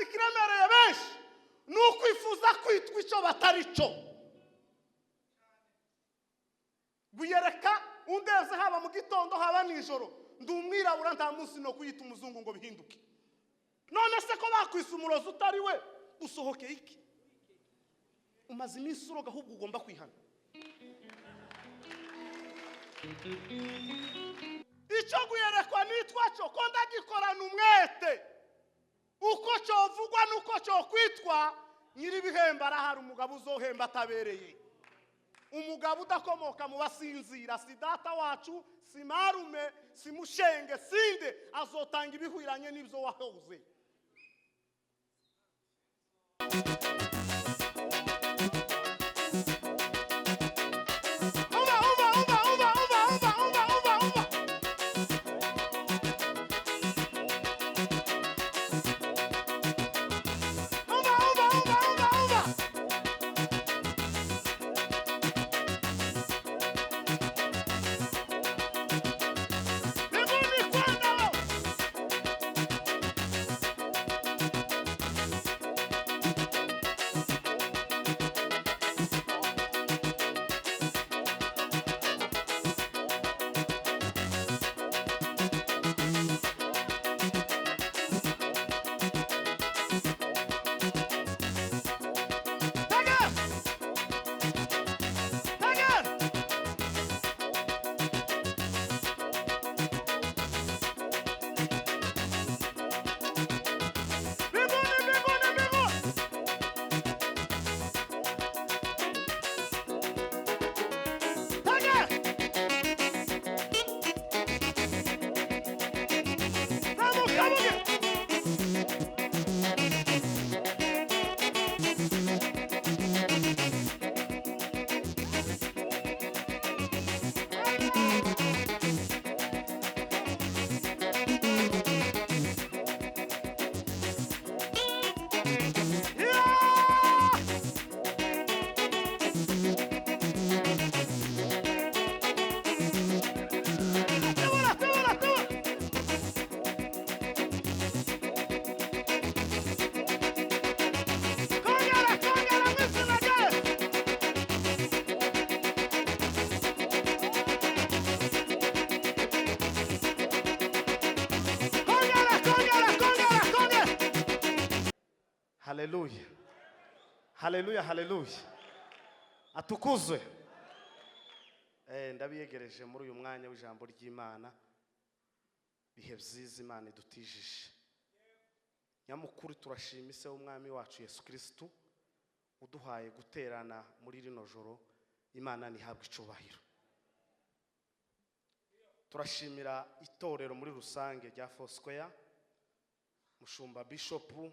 Kandi kiremereye benshi ni ukwifuza kwitwa icyo batari cyo. Guyereka undeze haba mu gitondo haba nijoro, ndi umwirabura, nta munsi no kwiyita umuzungu ngo bihinduke. None se ko bakwise umurozi utari we, usohokeye iki? Umaze iminsi uroga, ahubwo ugomba kwihana. Icyo guyerekwa nitwa cyo ko ndagikorana umwete, uko cyovugwa n'uko cyokwitwa. Nyir'ibihembo arahari, umugabo uzohemba atabereye, umugabo udakomoka mu basinzira, si data wacu, si marume, si mushenge, sinde, azotanga ibihwiranye n'ibyo wahoze. Umva, umva, umva, umva, umva, umva, umva, umva, umva. Umva, umva, umva, umva, umva. Mbinguni kwenda wewe. Tega! Tega! Mbinguni, mbinguni, mbinguni. Tega! Zamuka buge. Yeah! Tebura, tebura, tebura. Kongera, kongera mu izina rya Yesu. Kongera, kongera, kongera, kongera. Haleluya, haleluya, haleluya, atukuzwe. Ndabiyegereje muri uyu mwanya w'ijambo ry'Imana. Bihe byiza Imana idutijije. Nyamukuru turashima ise w'umwami wacu Yesu Kristu uduhaye guterana muri rino joro. Imana ntihabwe icubahiro. Turashimira itorero muri rusange rya Foursquare, mushumba bishopu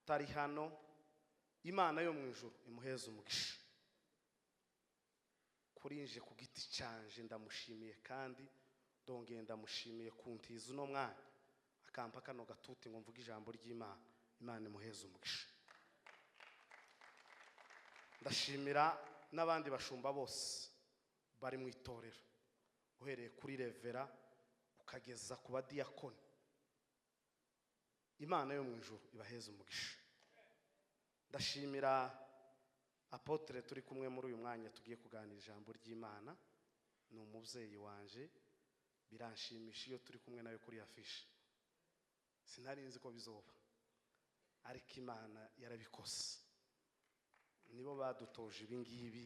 utari hano, Imana yo mu ijuru imuheze umugisha. Kurinje ku giti canje ndamushimiye, kandi ndongeye ndamushimiye kuntiza uno mwanya akampa kano gatuti ngo mvuge ijambo ry'Imana. Imana imuheze umugisha. Ndashimira n'abandi bashumba bose bari mu itorero, uhereye kuri revera ukageza ku badiyakoni. Imana yo mu ijuru ibaheze umugisha. Ndashimira apotre turi kumwe muri uyu mwanya tugiye kuganira ijambo ry'Imana, ni umubyeyi wanje, biranshimisha iyo turi kumwe nawe kuri afishe. Sinari nzi ko bizoba, ariko Imana yarabikoze. Nibo badutoje ibi ngibi.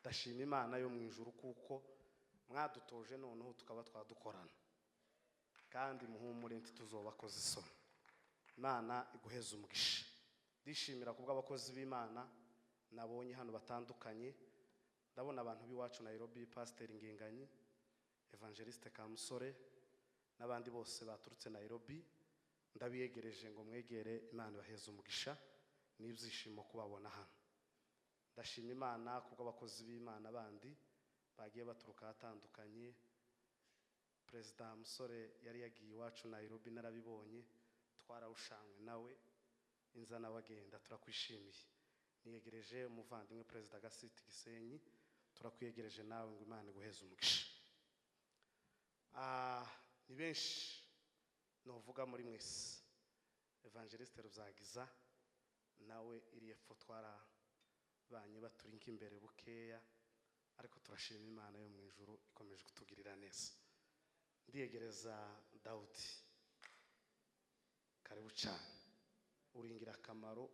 Ndashima Imana yo mu ijuru kuko mwadutoje, noneho tukaba twadukorana, kandi muhumure ntituzobakoze isoni. Imana iguheze umugisha. Ndishimira kubw'abakozi b'Imana nabonye hano batandukanye. Ndabona abantu b'iwacu Nairobi, Pasiteri Ngenganyi, Evangeliste Kamusore n'abandi bose baturutse Nairobi. Ndabiyegereje ngo mwegere Imana ibaheze umugisha. N'ibyishimo kubabona hano. Ndashima Imana kubw'abakozi b'Imana bandi bagiye baturuka ahatandukanye. Perezida Musore yari yagiye iwacu Nairobi, narabibonye, twarawushanywe nawe inzana bagenda, turakwishimiye. Niyegereje umuvandimwe Perezida Gasiti Gisenyi, turakwiyegereje nawe ngo Imana iguheze umugisha. Ni benshi novuga muri mwese. Evangeliste Ruzagiza nawe iri epfo twarabanye baturi nk'imbere bukeya, ariko turashima Imana yo mu ijuru ikomeje kutugirira neza. Ndiyegereza Dawudi, karibu cyane, uri ingirakamaro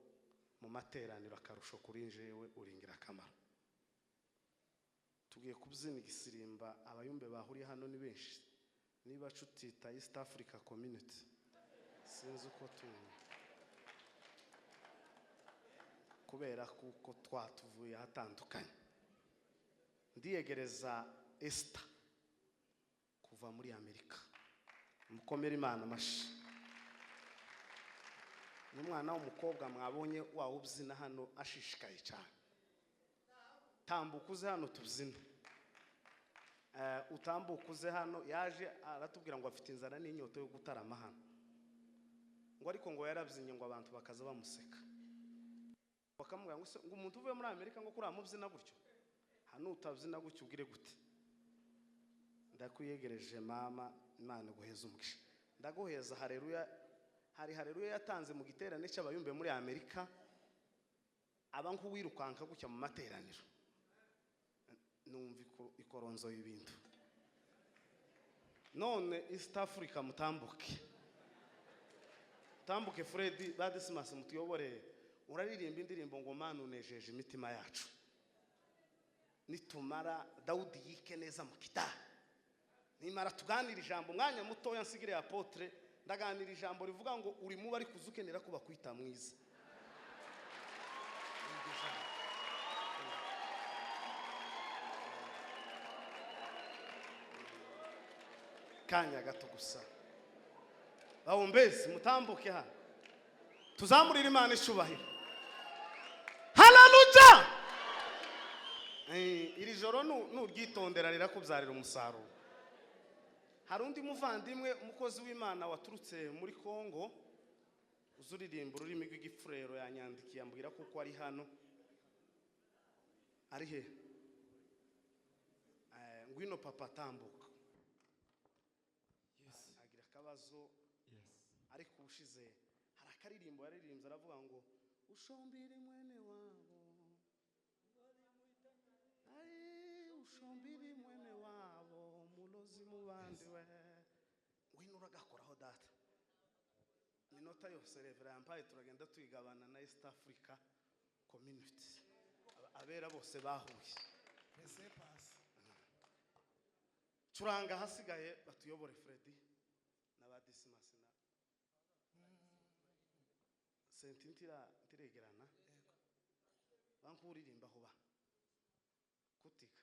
mu materaniro, akarusho kuri njyewe uri ingirakamaro. Tugiye kubyina igisirimba, abayumbe bahuriye hano ni benshi, niba tutita East Africa Community sinzi uko kubera kuko twatuvuye ahatandukanye. Ndiyegereza Esther kuva muri Amerika, mukomere Imana amashyi. N'umwana w'umukobwa mwabonye wawubyina hano ashishikaye cyane, tambuka uze hano tubyine. Utambuka uze hano, yaje aratubwira ngo afite inzara n'inyota yo gutarama hano, ngo ariko ngo yarabyinnye ngo abantu bakaza bamuseka, bakamubwira ngo ngo umuntu uvuye muri Amerika ngo kuriya mubyina gutyo, hano utabyina gutyo ubwire gute? Ndakwiyegereje mama, Imana iguheze umugisha. Ndaguheza haleluya. Hari haleluya yatanze mu giterane cy'abayumbe muri Amerika, aba nk'uwirukanka gutya mu materaniro, numva ikoronzo y'ibintu. None East Africa mutambuke, tambuke Fred Badismas mutuyobore, uraririmba indirimbo ngo Mana unejeje imitima yacu. Nitumara Dawudi yike neza mu kitari, nimara tuganira ijambo umwanya mutoya nsigire apotre, ndaganira ijambo rivuga ngo uri muba ari kuzukenera ko bakwita mwiza. Kanya gato gusa, bawombezi mutambuke hano, tuzamurire Imana icubahiro. Haleluya! Iri joro nuryitondera rirakubyarira umusaruro. Hari undi muvandimwe umukozi w'Imana waturutse muri Kongo uzuririmba ururimi rw'igifurero, yanyandikiye ambwira kuko ari hano. Ari he? Ngwino papa, tambuka. Yes. Agira akabazo. Yes. Ariko ubushize hari akaririmbo yaririmbye aravuga ngo ushombire mwene wabo, ai ushombire mwene wabo mulozi mubandi we. Ngwino uragakoraho data. Minota yose Reverend yampaye turagenda tuyigabana na East Africa Community, abera bose bahuye. Curanga hasigaye batuyobore Freddy na ba Dismas na Senti ntiregerana bankuririmba aho ba kutika.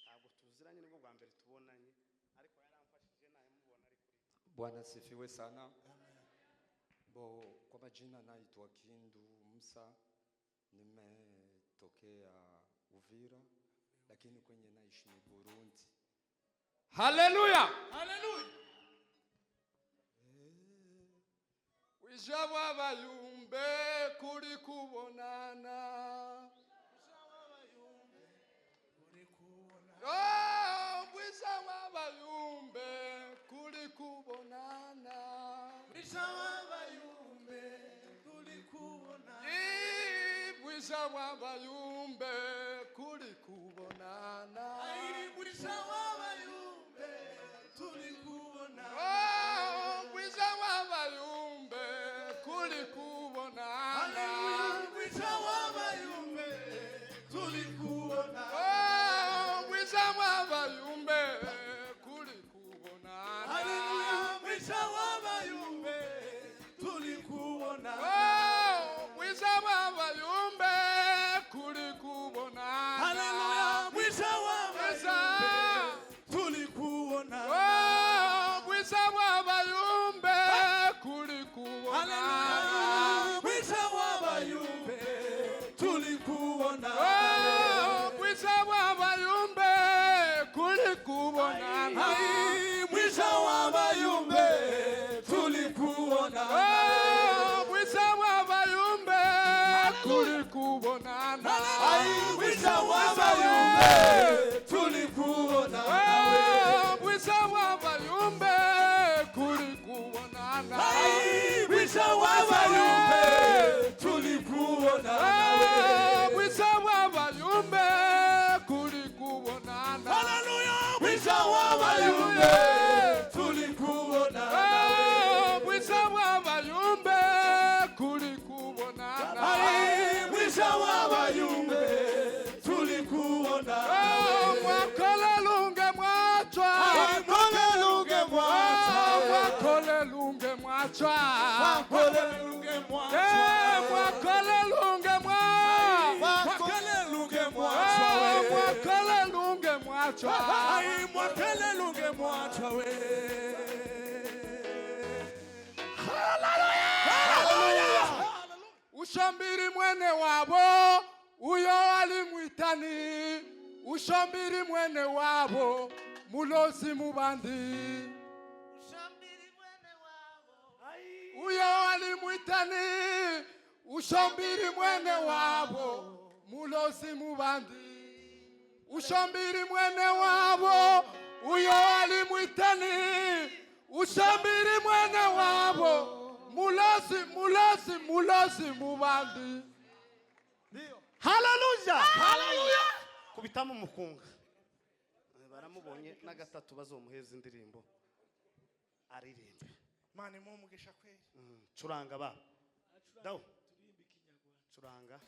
Ntabwo tuziranye, nibwo bwa mbere tubonanye, ariko yaramfashije nayamubona ari kuri. Bwana sifiwe sana. Bo, kwa majina naitwa Kindu Musa, nimetokea Uvira, lakini kwenye naishi ni Burundi. Haleluya! Haleluya! Wishawa bayumbe kuri kubonana. Oh, wishawa bayumbe kuri kubonana. Wishawa bayumbe kuri kubonana. Wishawa bayumbe kuri kubonana. Wishawa bayumbe turi kubonana. Oh, wishawa bayumbe kuri kubonana. Wishawa bayumbe turi kubonana. Oh, wishawa bayumbe kuri kubonana. Wishawa bayumbe turi kubonana. Oh, wishawa bayumbe kuri kubonana. Haleluya, wishawa bayumbe turi kubonana. Oh, wishawa bayumbe kuri kubonana. Haleluya, wishawa bayumbe turi kubonana. Oh, wishawa bayumbe kuri kubonana. Wishawa bayumbe turi kubonana. Oh, wishawa bayumbe kuri kubonana. Wishawa bayumbe turi kubonana. Oh, wishawa bayumbe kuri kubonana. Mwisho w'abayumbe turi kubonana we. Mwisho w'abayumbe kuri kubonana. Haleluya. Mwisho w'abayumbe turi kubonana we. Mwisho w'abayumbe kuri kubonana. Ai, mwisho w'abayumbe turi kubonana we. Mwakolelunge mwachwa. Mwakolelunge mwachwa. Mwakolelunge mwachwa. Mwakolelunge mwachwa. Mwakolelunge mwa. Mwakolelunge mwachwa we. Mwakolelunge mwachwa. Ai, mwakolelunge mwachwa we. Ushombiri mwene wabo uyo alimwitani. Ushombiri mwene wabo mulozi mubandi. Uyo alimwitani. Ushombiri mwene wabo mulozi mubandi. Ushombiri mwene wabo uyo alimwitani. Ushombiri mwene wabo mulozi mulozi mulozi mubandi. Haleluya, haleluya. Kubitamo umukunga baramubonye na gatatu bazomuheza indirimbo aririmbe. Imana imuhe umugisha kweli. Curanga ba dawo curanga.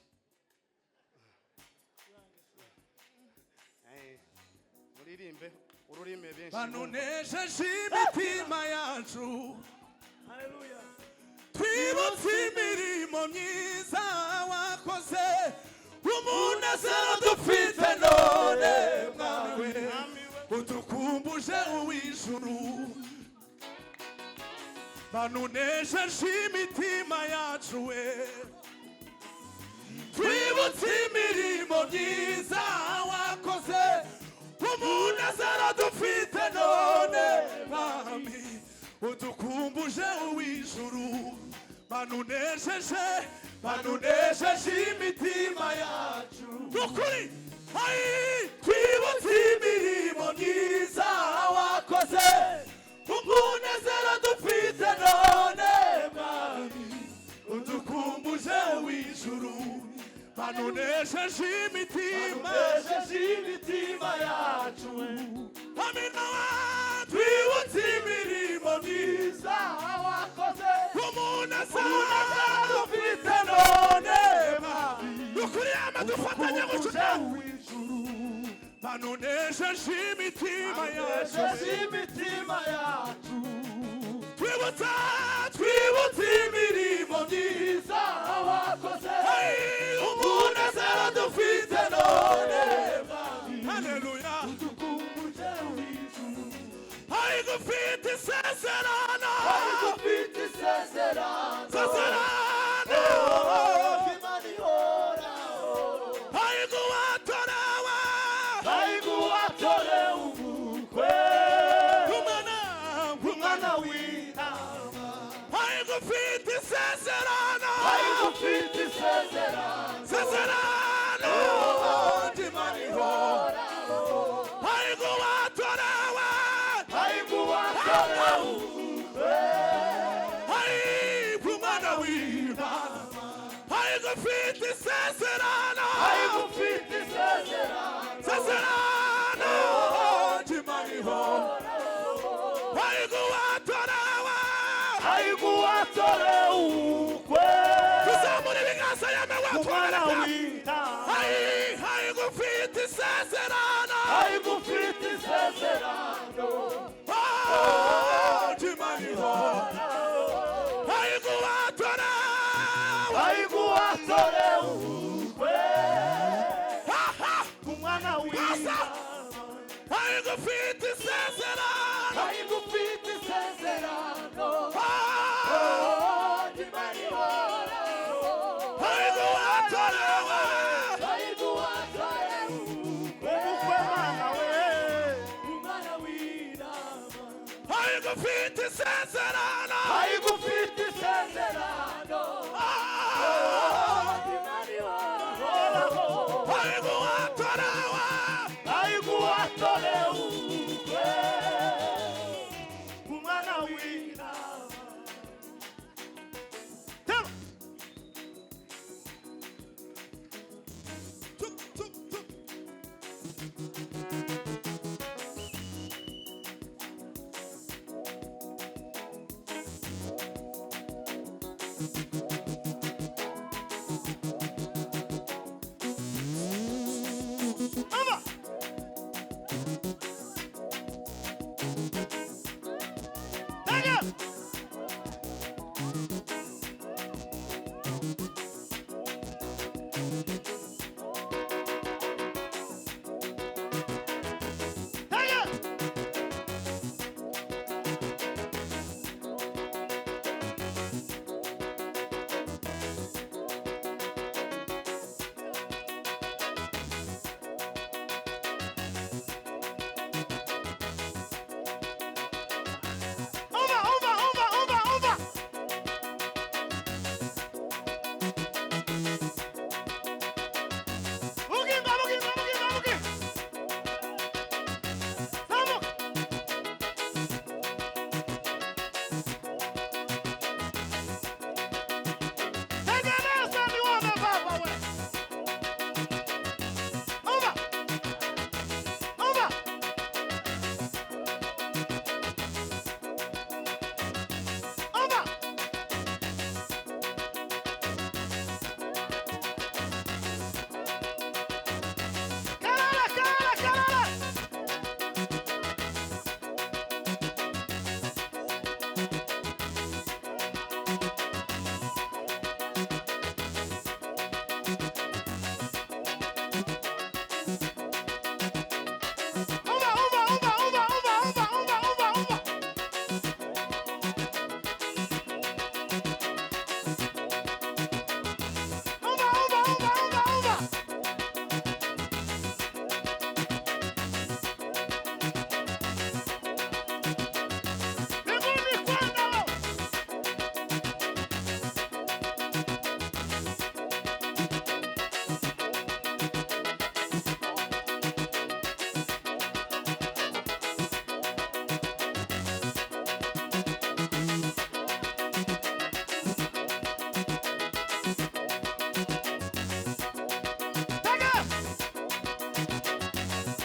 Muririmbe ururimi benshi. Banunesheje imitima yacu. Twibutse imirimo myiza wakoze. Umunezero dufite none mwami we udukumbuje uw'ijuru. Banunesheje imitima yacu we. Twibutse imirimo myiza wakoze. Umunezero dufite none mwami udukumbuje uw'ijuru. Banunesheje, banunesheje imitima yacu. Ukuri ai twibutse imirimo myiza wakoze. Umunezero dufite none mwami udukumbuje uw'ijuru. Banunesheje imitima, imitima yacu. Amina. Twibutse imirimo myiza wakoze. Umunezero dufite none mwami ukuri ama dufatanye gucuta. Banunesheje imitima yacu. Imitima yacu. Twibutse, twibutse imirimo myiza wakoze. Umunezero dufite none mwami. Haleluya. Udukumbuje uw'ijuru. Haigufite isezerano. Haigufite isezerano. Isezerano. Imana ihoraho. Haiguwatorewe. Haiguwatorewe ubukwe. Umwana, umwana w'intama. Haigufite isezerano. Haigufite isezerano. Isezerano. Imana ihoraho. Haiguwatorewe. Haiguwatorewe ubukwe. Umwana w'intama. Haigufite isezerano. Haigufite isezerano. Isezerano. Imana ihoraho. Haiguwatorewe. Haiguwatorewe ubukwe. Tuzamure ibiganza yawe Umwana watwereka. w'intama. Haigufite isezerano. Haigufite isezerano. Imana ihoraho. Haiguwatorewe. Haiguwatorewe ubukwe. Umwana w'intama. Haigufite isezerano. Haigufite isezerano. Imana ihoraho. Haiguwatorewe. Haiguwatorewe ubukwe. Ubukwe Mana we. Umwana w'intama. Haigufite isezerano. Haigufite isezerano. Imana ihoraho. Haiguwatorewe. Haiguwatorewe ubukwe. Umwana w'intama. Ava! Tega! Tega! Umva, umva, umva, umva, umva! Bugingo, bugingo, bugingo, bugingo! Zamuka! Tengeneza niwone baba we! Umva! Umva! Umva! Karara, karara, karara! Umva, umva, umva, umva, umva, umva, umva, umva, umva! Umva, umva, umva, umva, umva! Mbinguni kwenda wewe! Tega!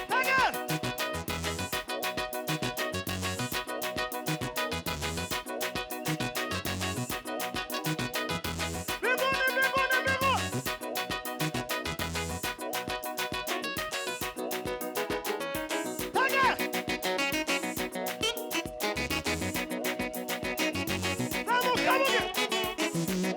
Tega! Mbinguni, mbinguni, mbinguni! Tega! Zamuka, buge!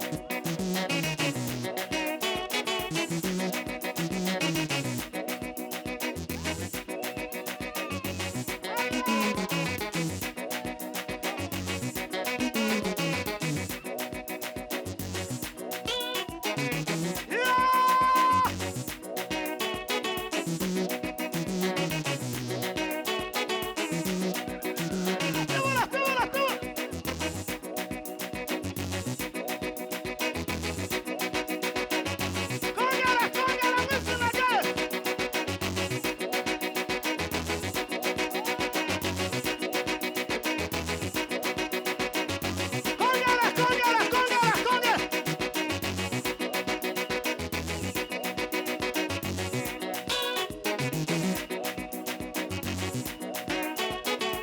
Yeah! Tebura, tebura, tebura! Kongera, kongera, mu izina rya Yesu! Kongera, kongera, kongera, kongera!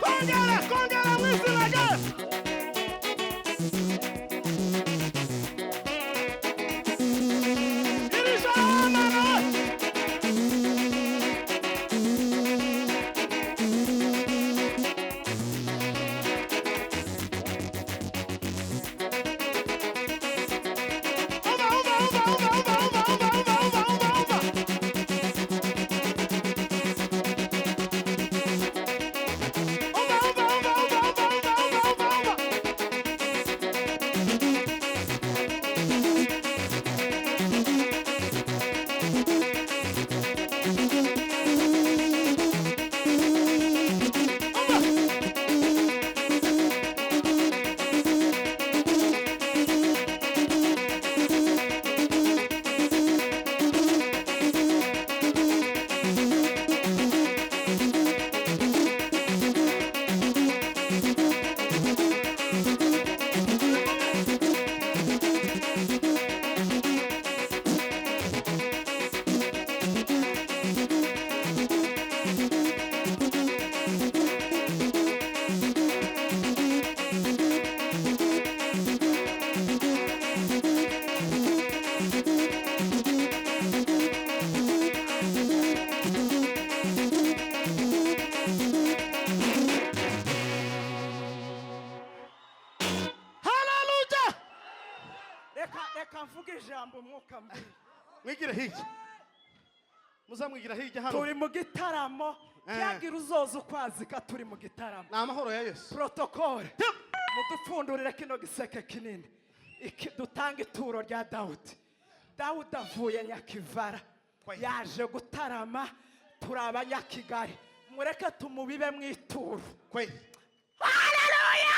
Kongera, kongera, mu izina rya Yesu! Iri joro w'Imana we! Umva, umva, umva, umva, umva, umva, umva, umva, umva, umva, umva! Umva, umva, Reka, reka mvuge ijambo umwuka mbwiye. Mwigire hirya, muzamwigira hirya hano. Turi mu gitaramo. Byagira uzoza ukwazika, turi mu gitaramo. Ni amahoro ya Yesu. Protocole, mudupfundurire kino giseke kinini. Dutange ituro rya Dawudi. Dawudi avuye Nyakivara, yaje gutarama. Turi Abanyakigali, mureke tumubibe mu ituro. Kweli. Haleluya!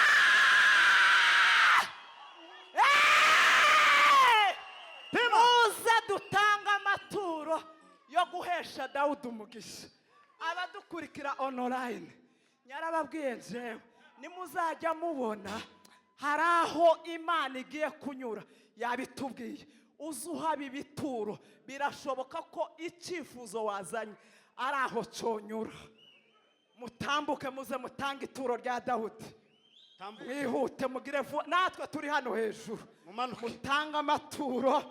Eh! Muze dutange amaturo yo guhesha Dawudi umugisha. Abadukurikira online, nyarababwiye njyewe, nimuzajya mubona hari aho Imana igiye kunyura, yabitubwiye, uze uhaba ibituro. Birashoboka ko icyifuzo wazanye ari aho cyonyura. Mutambuke, muze mutange ituro rya Dawudi. Tambuka. Mwihute, mugire vuba. Natwe turi hano hejuru. Mumanuke. Mutange amaturo.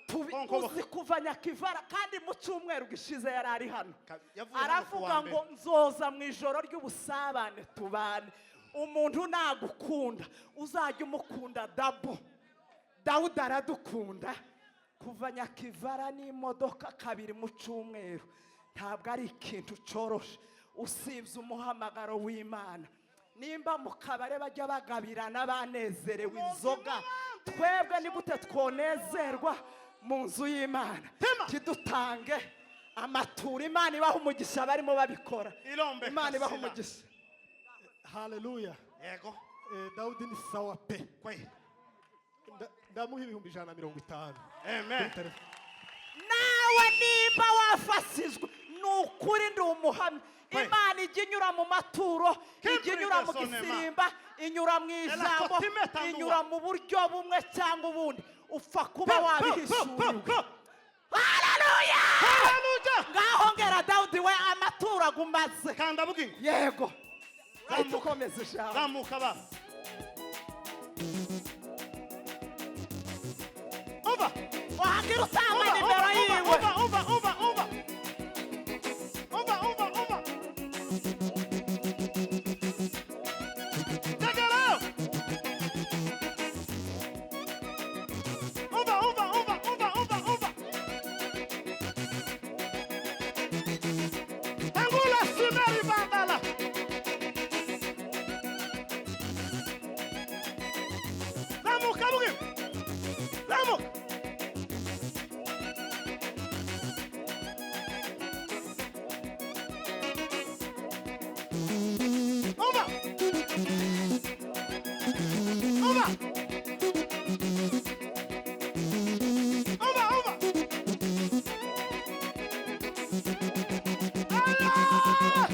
Konkoboka. Uzi kuva Nyakivara, kandi mu cyumweru gishize yari ari hano. Yavuye hano ku wa Aravuga mbere. ngo nzoza mu ijoro ry'ubusabane tubane. Umuntu nagukunda, uzajya umukunda double. Dawudi aradukunda. Kuva Nyakivara n'imodoka kabiri mu cyumweru ntabwo ari ikintu cyoroshe, usibye umuhamagaro w'Imana. Nimba mu kabare bajya bagabirana banezerewe inzoga, twebwe ni gute twonezerwa mu nzu y'Imana? Tidutange amaturo. Imana ibaha umugisha barimo babikora. Irombe Imana ibaha kasila. umugisha. Haleluya. Yego. Dawudi ni sawa pe. Kweli. Ndamuha 150,000. Amen. Kuri telefone. Nawe nimba wafashijwe, ni ukuri ndi umuhamya. Imana ijya inyura mu maturo, ijya inyura mu Kimbre gisirimba, inyura mu ijambo, kotime tandua. inyura mu buryo bumwe cyangwa ubundi, upfa kuba wabihishuriwe. Haleluya! Haleluya! Ngaho ngera Dawudi we, amaturo agumaze. Kanda bugingo. Yego, Zamuka. ahita ukomeza ijambo. Zamuka ba. Umva. Wagira utanga Umva, nimero umva, yiwe. umva, umva, umva, umva. Umva, umva, umva. Tegera. Umva, umva, umva, umva, umva, umva. Tangula simeri bandala. Zamuka bugi. Zamuka. Umva! Umva! Umva, umva! Allah!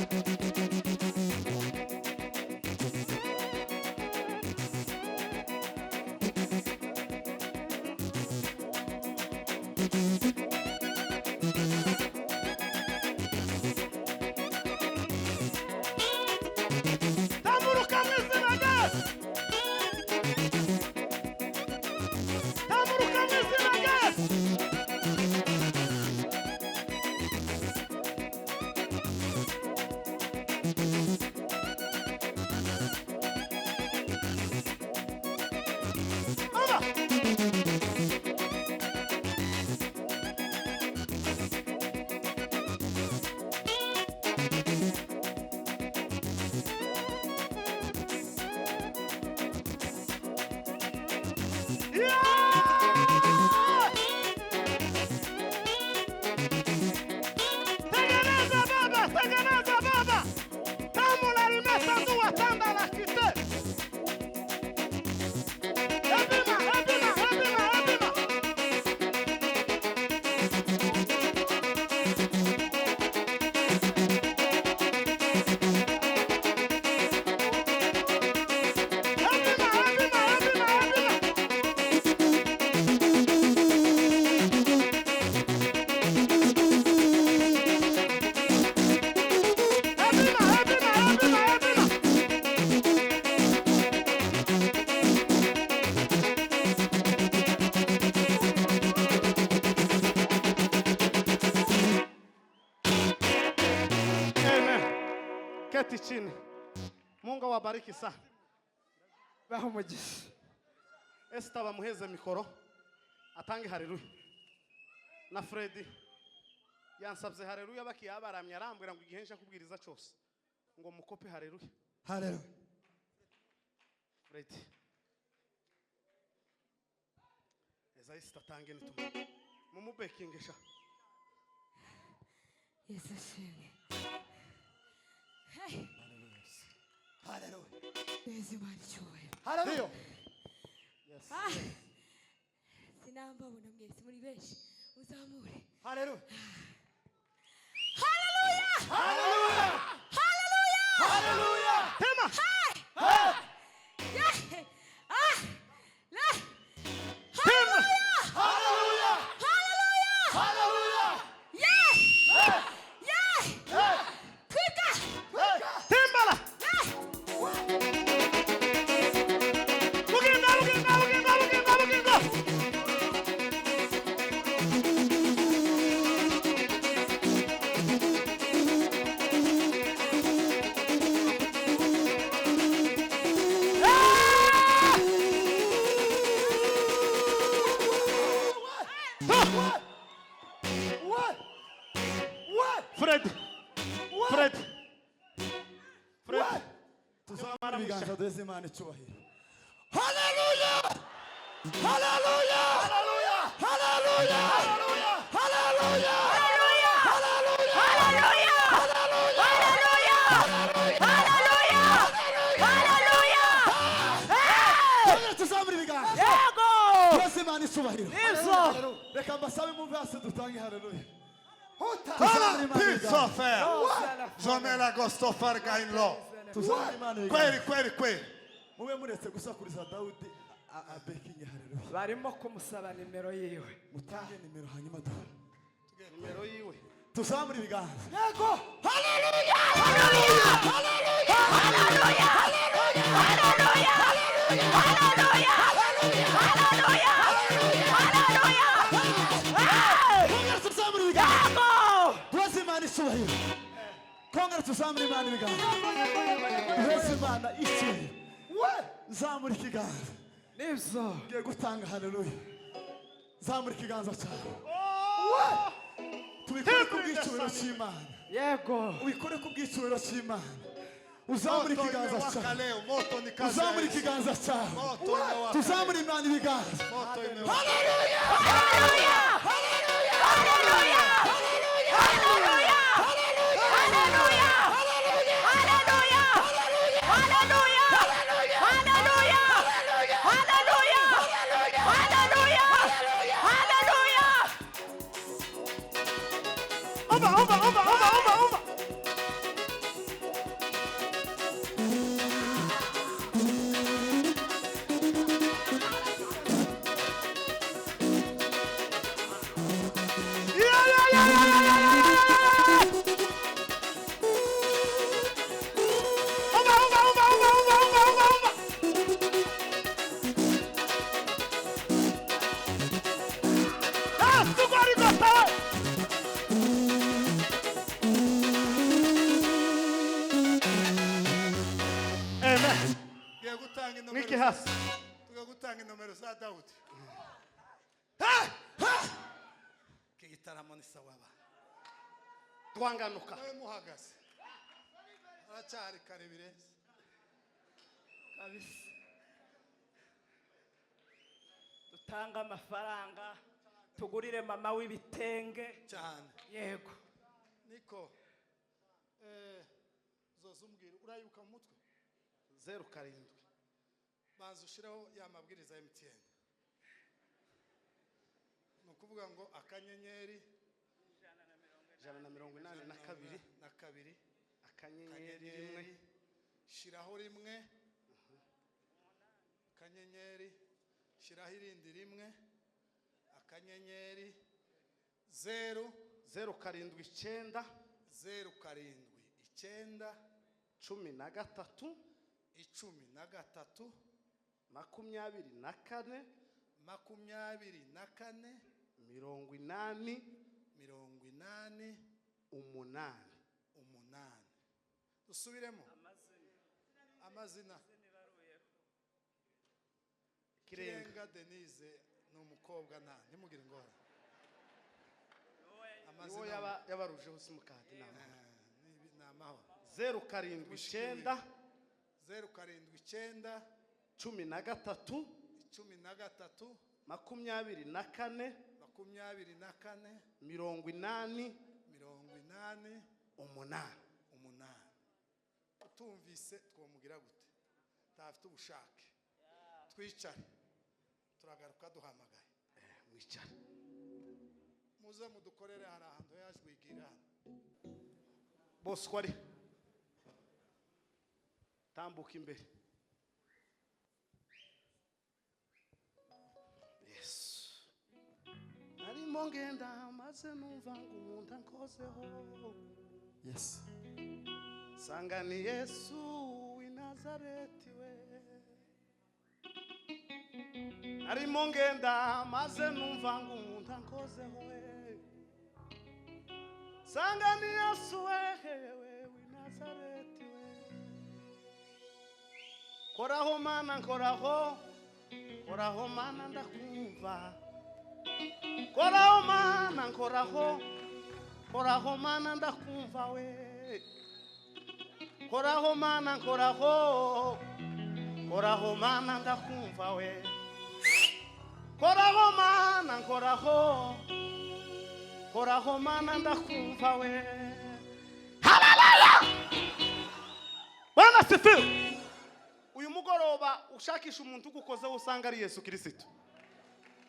Tamburuka mu izina rya Yesu! Tamburuka mu izina rya Yesu! Umva! Yeah! Tengeneza baba, tengeneza baba. Tamu la rimeta dua tanda la kite. Ebima, ebima, ebima, ebima. Ebima, ebima, ebima, ebima. Ebima, ebima, ebima, ebima. Amen. Keti chini. Mungu awabariki sana. Baha umugisha. Esther, bamuheze mikoro. Atange haleluya. Na Freddy yansabye haleluya bakiyabaramye arambwira ngo igihe nje kubwiriza cyose ngo mukope haleluya. Haleluya. Freddy. Ezaiste atange nituma. Mumubekingesha. Yesu ashimwe. Hey. Haleluya. Yesu Imana icyubahiro. Haleluya. Yes. Ah. Sinambabona mwese muri benshi muzamure. Haleluya. Haleluya. Haleluya. Haleluya. Haleluya. Tema. Hey. Yeah. Ah. La. Tema. Haleluya. Haleluya. Haleluya. Yeah. Yeah. Twika. Tembala. Yeah. Bugingo, bugingo, bugingo, bugingo, bugingo. What? What? Fred. What? Fred. Fred. Tuzamara ibiganza duheze Imana icyubahiro. Haleluya! Haleluya! Haleluya! Haleluya! Haleluya! Haleluya! Haleluya. Haleluya. Haleluya. Haleluya. Twongere tuzamure ibiganza. Yego. Duheze Imana icyubahiro. Nibyo. Reka mbasabe mumve hasi dutange haleluya. Tuzamure Imana ibiganza. Zomela Gostofer Gainlo. Tuzamure Imana ibiganza. Kweli kweli kweli. Mube muretse gusakuriza Dawudi abekinge haleluya. Barimo kumusaba nimero yiwe. Mutange nimero hanyuma duhe. Nimero yiwe. Tuzamure ibiganza. Yego. Haleluya! Haleluya! Haleluya. Haleluya. Haleluya. Haleluya. Haleluya. Kongera tuzamure ibiganza. Yego. Duheze Imana icyubahiro. Kongera tuzamure Imana ibiganza. Duheze Imana icyubahiro. Zamura ikiganza. Nibyo. Ngiye gutanga haleluya. Zamura ikiganza cyawe. Tubikore ku bw'icyubahiro cy'Imana. Yego. Ubikore ku bw'icyubahiro cy'Imana. Uzamure Moto ikiganza imewaka cyawe. leo, moto ni kazi. Uzamure ikiganza cyawe. Moto imewaka. Tuzamure Imana ibiganza. Moto imewaka. Haleluya! Haleluya. Haleluya. Haleluya. Haleluya. Haleluya. Haleluya. Haleluya. Haleluya. Haleluya. Haleluya. Oba, oba, oba, oba, oba, oba. Yeah, yeah, yeah, yeah, yeah, yeah, yeah, yeah, yeah. Oba, oba, oba, oba, oba, oba, oba, oba. Ah, sugari gosta. Amen. Tugiye gutanga inomero. Mwike hasi. Tugiye gutanga inomero za Dawudi. Iki gitaramo ni sawa ba. Twanganuka. Nawe muhagaze. Haracyari kare birenze. Kabisa. Dutanga amafaranga tugurire mama w'ibitenge. Cyane. Yego. Niko. Uzoza umbwira urayibuka mu mutwe? 07. Banza ushireho ya mabwiriza ya MTN. Ni ukuvuga ngo akanyenyeri 182 na kabiri akanyenyeri rimwe shiraho rimwe akanyenyeri shiraho irindi rimwe akanyenyeri 0 0 7 9 0 7 9 13 13 24 24 80 80 8. 8. Dusubiremo amazina Kirenga Kirenga Denise Ni umukobwa nta ntimugire ingorane. Niwo yabarujeho simukadi ni amahoro. 079 079 13 13 24 24 80 80 8. Utumvise twomugira gute? Ntafite ubushake. Twicare, turagaruka duhamagaye. Mwicare muze mudukorere, hari ahantu yajwigira hano. Bosco ari tambuka imbere. Yesu arimo ngenda maze numva ngo umuntu ankozeho. Yes. Sanga ni Yesu w'i Nazareti we. Arimo ngenda maze numva ngo umuntu ankozeho we. Sanga ni Yesu we w'i Nazareti we. Koraho mana nkoraho, koraho mana ndakumva. Koraho mana nkoraho, koraho mana ndakumva we. Koraho mana nkoraho, koraho mana ndakumva we. Koraho mana nkoraho, koraho mana ndakumva we. Haleluya! Bwana sifiwe. Uyu mugoroba ushakisha umuntu ugukozeho usanga ari Yesu Kristo.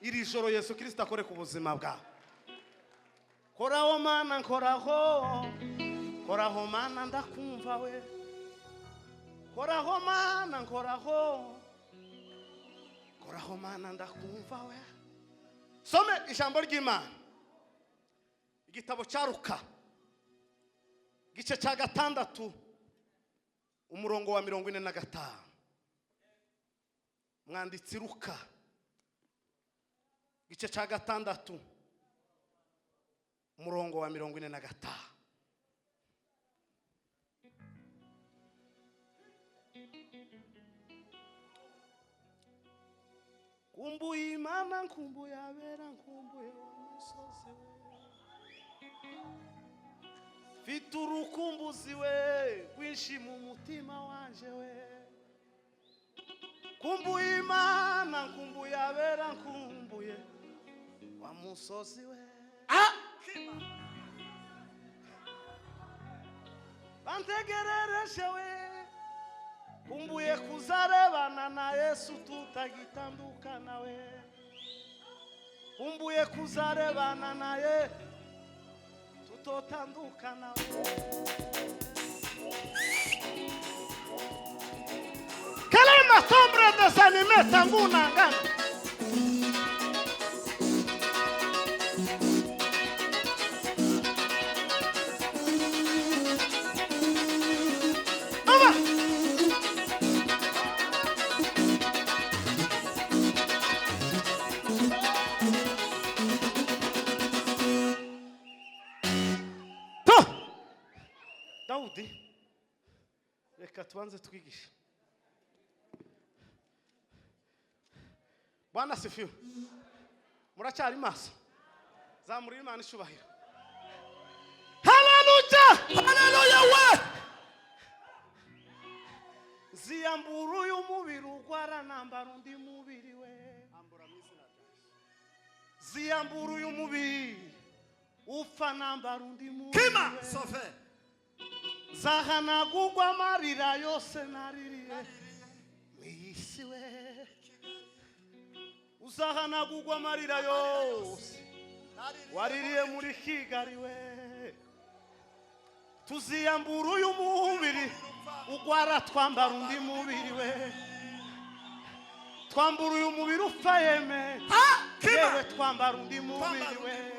Iri joro Yesu Kristo akore ku buzima bwawe. Koraho mana nkoraho, koraho mana ndakumva we. Koraho mana nkoraho, koraho mana ndakumva we. Some ijambo ry'Imana. Igitabo cya Luka gice cya 6 umurongo wa 45. Mwanditsi Luka gice cya 6 umurongo wa 45. Kumbuye Imana, nkumbuye abera, nkumbuye umusozi we. Mfite urukumbuzi we rwinshi mu mutima wanje we. Kumbuye Imana, nkumbuye abera, nkumbuye wa musozi we. Bantegerereje we, kumbuye kuzarebana na Yesu tutagitandukana we. Kumbuye kuzarebana naye tutotandukana we. Kalema sombre desanime tanguna ngana. Daudi, reka tubanze twigishe. Bwana sifiwe. Muracyari maso. Zamura Imana ishubahiro. Haleluya! Haleluya we! Ziyambura uyu mubiri ugwara nambara undi mubiri we. Ziyambura uyu mubiri upfa nambara undi mubiri. Kima sofe. Zahanagurwa amarira yose naririye mw'isi we. Uzahanagurwa amarira yose waririye muri Kigali we. Tuziyambura uyu mubiri ugwara twambara undi mubiri we. Twambura uyu mubiri upfa yeme, yewe twambara undi mubiri we.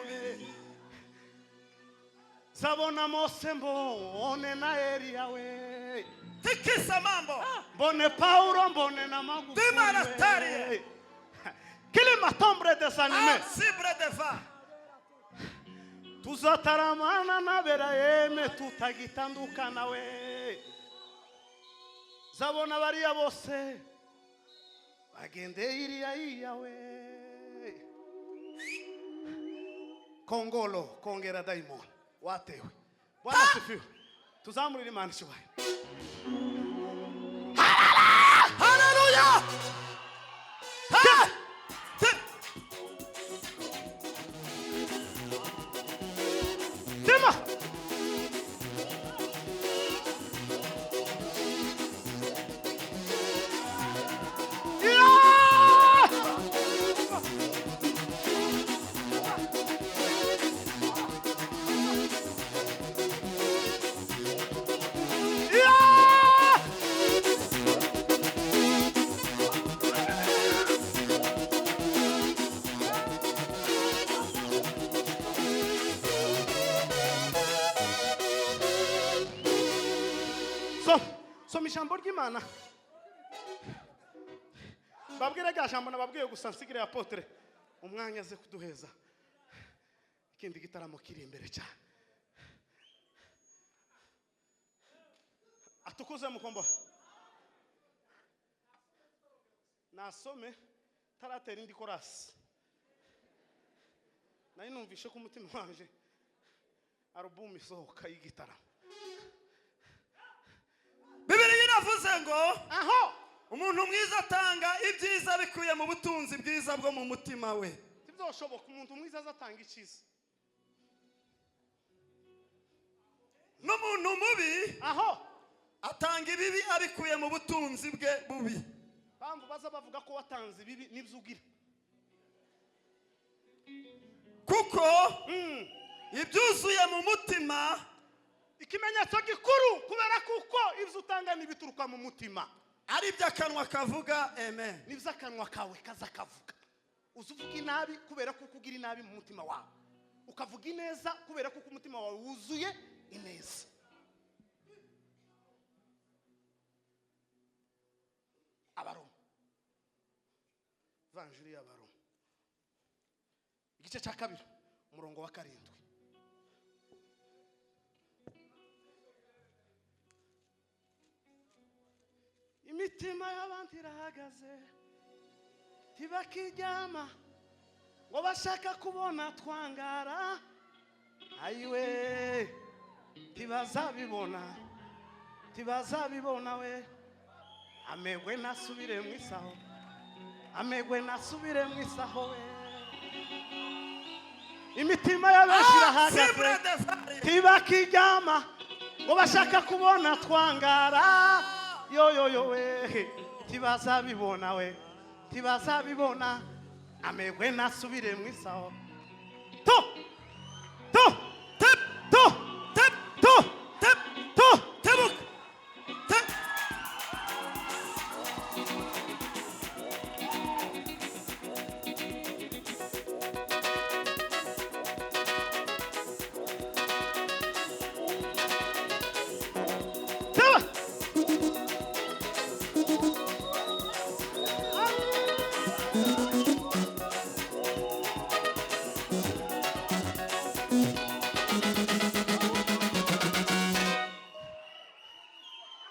Zabona Mose mbone na Eliya we. Tikisa mambo. Mbone Paulo mbone na Magufuli. Dimanastarie. Kilima tombre desanime. Sibre deva. Tuzataramana nabera yeme tutagitandukana we. Zabona bariya bose bagendeye iriya iya we. Kongolo kongera dayimoni watewe. Bwana asifiwe. Tuzamurire Imana icyubahiro. Haleluya! Ha! Tema! Yeah! Yeah! So, soma ijambo ry'Imana. Babwire rya jambo nababwiye gusa nsigire apotre umwanya aze kuduheza. Ikindi gitaramo kiri imbere cyane. Atukuze mukombo. Nasome taratera indi korasi. Nari numvishe ko umutima wanje alubumu isohoka y'igitaramo. Bibiliya iravuze ngo aho umuntu mwiza atanga ibyiza bikuye mu butunzi bwiza bwo mu mutima we. Tibyoshoboka umuntu mwiza azatanga icyiza. N'umuntu mubi aho atanga ibibi abikuye mu butunzi bwe bubi. Bamvu baza bavuga ko watanze ibibi nibyo ugira. Kuko ibyuzuye mu mutima, ikimenyetso gikuru kubera kuko ibyo utanga nibituruka mu mutima ari ibyo akanwa kavuga. Amen. Nibyo akanwa kawe kaza kavuga. Uzuvuga inabi kubera kuko ugira inabi mu mutima wawe, ukavuga ineza kubera kuko umutima wawe wuzuye ineza. Abaroma, Evanjiri y'Abaroma igice cya 2 umurongo wa 7. Imitima y'abantu irahagaze tibakiryama ngo bashaka kubona twangara, ayiwe tibazabibona, tibazabibona we. Amegwe nasubire mu isaho, amegwe nasubire mu isaho we. Imitima y'abenshi irahagaze tibakiryama ngo bashaka kubona twangara, yo yo yo we, tibazabibona we, tibazabibona. Amegwe nasubire mu isaho. To to tep to tep to tep to tebuk tep. Teba.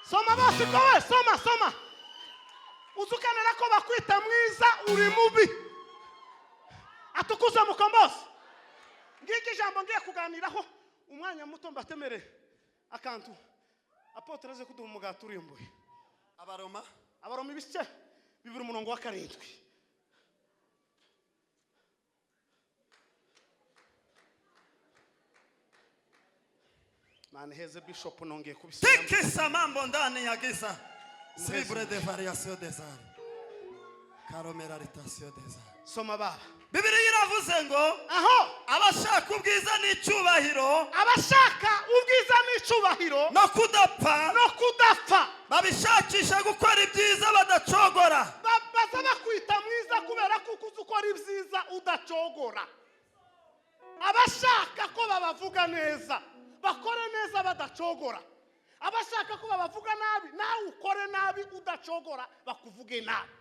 Soma basi kowe, soma soma. Uzukanira ko bakwita mwiza uri mubi. Atukuza mukombozi. Ngiki ijambo ngiye kuganiraho umwanya muto mbatemere akantu. Apotre aze kuduha umugati urimbuye. Abaroma, Abaroma ibice 2 umurongo wa 7. Mani heze bishop nongeye kubisubiramo. Tikisa mambo ndani ya giza. Libre de variation des arts. Caromeraritation des arts. Soma baba. Bibiliya iravuze ngo aho abashaka ubwiza n'icyubahiro, abashaka ubwiza n'icyubahiro no kudapfa, no kudapfa, babishakisha gukora ibyiza badacogora. Baza bakwita mwiza kubera kuko uzi ukora ibyiza udacogora. Abashaka ko babavuga neza bakore neza badacogora. Abashaka ko babavuga nabi nawe ukore nabi udacogora bakuvuge nabi.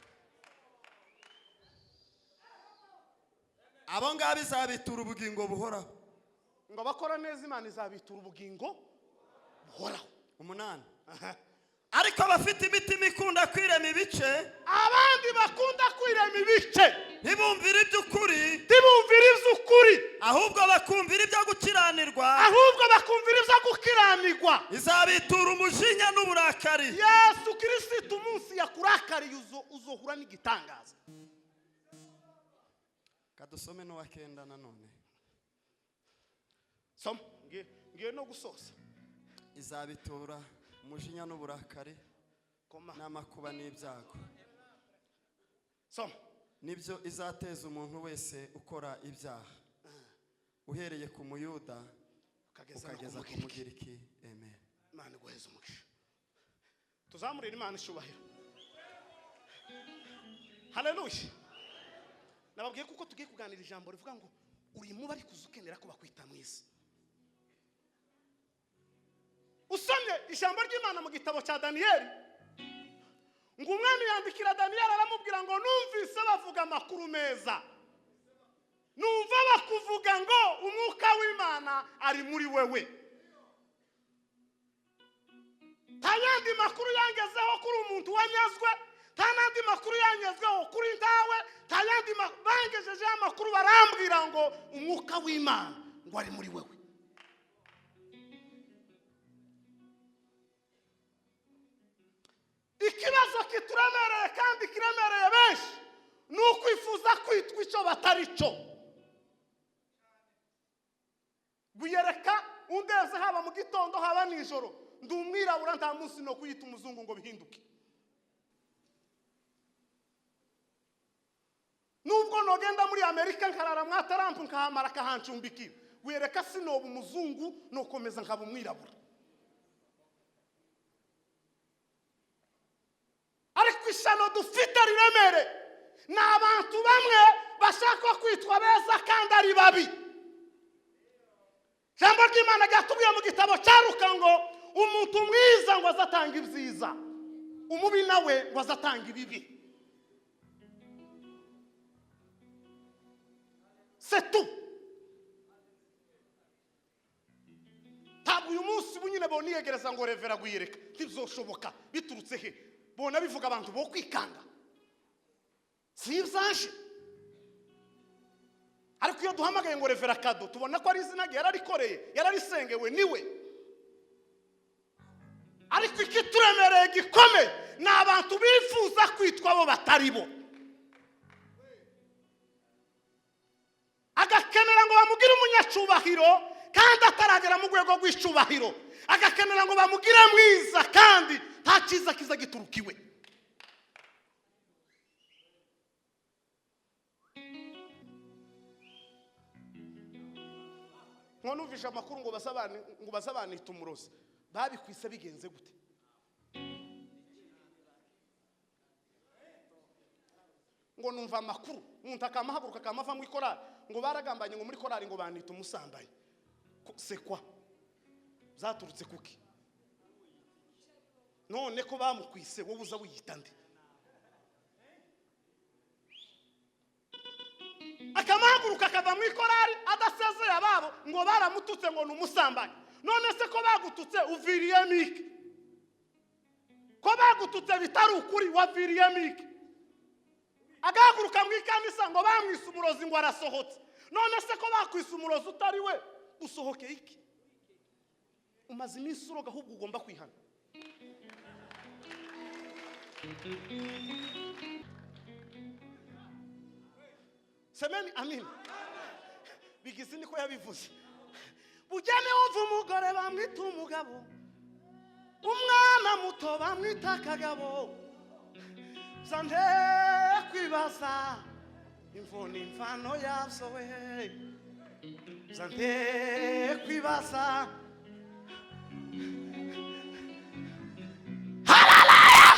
Abo ngabo izabitura ubugingo buhoraho. Ngo bakora neza Imana izabitura ubugingo buhoraho. 8. Ariko abafite imitima ikunda kwirema ibice, abandi bakunda kwirema ibice, ntibumvire iby'ukuri, ntibumvire iby'ukuri, ahubwo bakunda Soma. Izabitura umujinya n'uburakari. Yesu Kirisitu umunsi yakurakariye uzohura n'igitangaza. Kadusome n'uwa kenda nanone. Soma, ngiye no gusoza. Izabitura umujinya n'uburakari n'amakuba n'ibyago. Soma. Nibyo izateza umuntu wese ukora ibyaha, uhereye ku Muyuda ukageza ku Mugiriki. Amen. Imana iguheze umugisha. Tuzamurire Imana icyubahiro. Haleluya. Nababwiye kuko tugiye kuganira ijambo rivuga ngo uri mubi ariko uzukenera ko bakwita mwiza. Usomye ijambo ry'Imana mu gitabo cya Daniyeli, ngo umwami yandikira Daniyeli aramubwira ngo numvise bavuga amakuru meza, numva bakuvuga ngo umwuka w'Imana ari muri wewe. Nta yandi makuru yangezeho kuri umuntu wanyazwe, nta n'andi makuru yanyazweho kuri ntawe, nta yandi bangejejeho amakuru barambwira ngo umwuka w'Imana ngo ari muri wewe. Ikibazo kituremereye kandi kiremereye benshi ni ukwifuza kwitwa icyo batari cyo. Gwiyereka undeze haba mu gitondo haba nijoro, ndi umwirabura nta munsi no kwiyita umuzungu ngo bihinduke. Nubwo nogenda muri Amerika nkarara mwa Trump nkahamara kahancumbikira, gwiyereka sinoba umuzungu nokomeza nkaba umwirabura. Ariko ishyano dufite riremere ni abantu bamwe bashaka kwitwa beza kandi ari babi. Ijambo ry'Imana ryatubwiye mu gitabo cya Luka ngo umuntu mwiza ngo azatanga ibyiza, umubi nawe ngo azatanga ibibi. C'est tout. Ntabwo uyu munsi bunyine boniyegereza ngo revera gwiyereka, ntibizoshoboka. Biturutse he? Bona bivuga abantu bo kwikanga, si ibyaje. Ariko iyo duhamagaye ngo revera Kado, tubona ko ari izina rye, yararikoreye, yararisengewe niwe. Ariko ikituremereye gikomeye ni abantu bifuza kwitwa bo batari bo, agakenera ngo bamugire umunyacubahiro kandi ataragera mu rwego rw'icubahiro, agakenera ngo bamugire mwiza kandi nta cyiza kiza giturukiwe. Nko numvishe amakuru ngo bazabanita umurozi, babikwise bigenze gute? Ngo numva amakuru umuntu akamahaguruka akamava mu ikorari ngo baragambanye ngo muri korari ngo banita umusambanyi. Sekwa zaturutse kuki? None ko bamukwise wowe uza wiyita nde? Akamahaguruka akava mu ikorari adasezeye ababo ngo baramututse ngo ni umusambanyi. None se ko bagututse uviriyemo iki? Ko bagututse bitari ukuri waviriyemo iki? Agahaguruka mu ikanisa ngo bamwise umurozi ngo arasohotse. None se ko bakwise umurozi utari we usohokeye iki? Umaze iminsi uroga, ahubwo ugomba kwihana. Semeni amin. Bigizi niko yabivuze. Bujyane wumva umugore bamwita umugabo, umwana muto bamwita akagabo. Zande kwibaza imvune imvano yabyo we, zande kwibaza.